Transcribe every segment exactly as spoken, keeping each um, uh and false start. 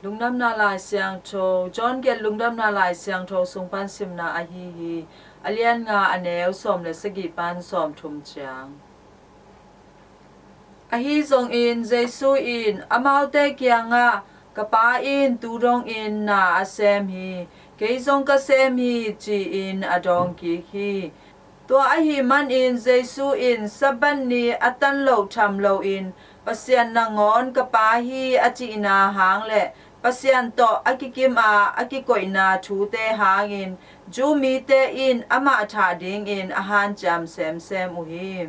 Lungdamna Lai Siangtho, John gelh Lungdamna Lai Siangtho sung pan simna ahi hi. A lian nga, a neu sawm le sagih pan sawm thum ciang. Ahi zongin Jesu in amaute kiangah, "Ka Pa in tu dongin na a sem hi, kei zong ka sem hi," ci-in a dawng kik hi. Tua ahih manin Jesu in Sabbath ni a tan loh tham loin, Pasian nangawn ka Pa hi a cihna hang le Pasian tawh a kikim a a kikoihna thute hangin Jew mite in amah thah dingin a hanciam semsem uh hi.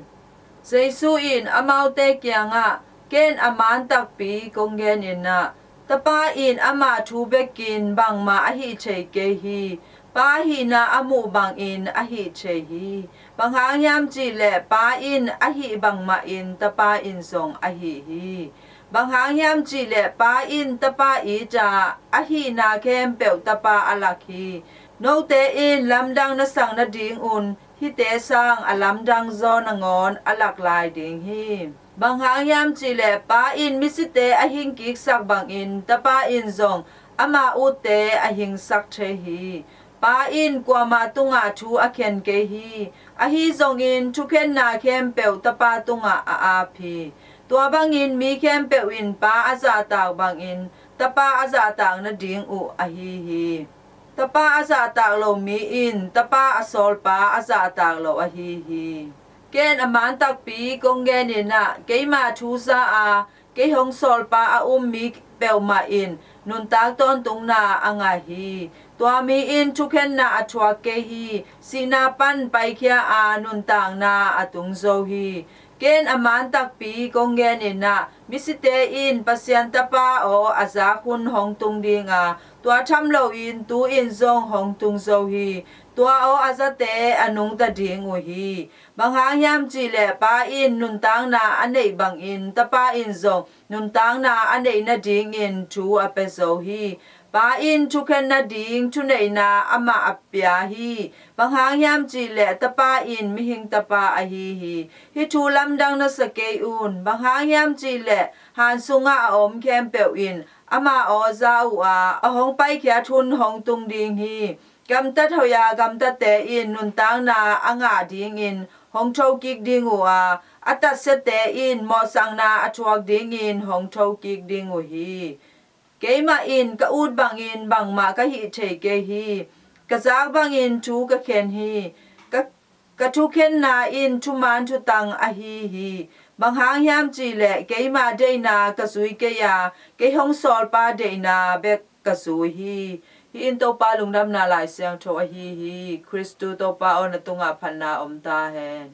Jesu in amaute kiangah, "Ken a man takpi kong genin ah, Tapa in ama thu bekin bangmah a hih thei kei hi. Pa hihna a muh bangin a hih thei hi. Bang hang hiam cihleh Pa in a hih bangmahin Tapa in zong a hih hi. Bang hang hiam cihleh Pa in Tapa it a, a hihna khempeuh Tapa a lak hi. Note in lamdang na sak nadingun hihte sang a lamdang zaw nangawn a lak lai ding hi. Bang hang hiam cihleh Pa in misite a hingkiksak bangin Tapa in zong ama utte a hingsak thei hi. Pa in kuamah tungah thu a khen kei hi. Ahi zongin thukhenna khempeuh Tapa tungah a ap hi. Tua bangin mi khempeuh in Pa a zahtak bangin Tapa a zahtak nading uh ahi hi. Tapa a zahtak lo mi in Tapa a sawlpa a zahtak lo ahi hi. Ken a man takpi kong genin ah, keima thu za a, kei hong sawlpa a um mi peuhmah in nuntak tawntungna a ngah hi. Tua mi in thukhenna a thuak kei hi. Sihna pan paikhia a, nuntakna a tung zo hi. Ken a man takpi kong genin ah, misite in Pasian Tapa aw a zak hun hong tung ding a, tua tham loin tu-in zong hong tung zo hi. Tua aw a zate a nungta ding uh hi. Bang hang hiam cihleh Pa in nuntakna a neih bangin Tapa in zong nuntakna a neih nadingin thu a pia zo hi. Pa in thukhen nading thuneihna amah a pia hi. Bang hang hiam cihleh Tapa in mihing Tapa ahi hi. Hih thu lamdang na sa kei un. Bang hang hiam cihleh han sungah a om khempeuh in amah aw za uh a, a hong paikhiat hun hong tung ding hi. Gamtat hoih a gamtate in nuntakna a ngah dingin hong thokik ding uh a, a tatsiate in mawhsakna a thuak dingin hong thokik ding uh hi. Keimah in ka ut bangin bangmah ka hih thei kei hi. Ka zak bangin thu ka khen hi. Ka, ka thukhenna in thuman thutang ahi hi. Bang hang hiam cihleh keima deihna ka zui kei a, kei hong sawlpa deihna bek ka zui hi. Hih in Topa Lungdamna Lai Siangtho ahi hi. Khristu Topa aw, na tungah phatna om ta hen.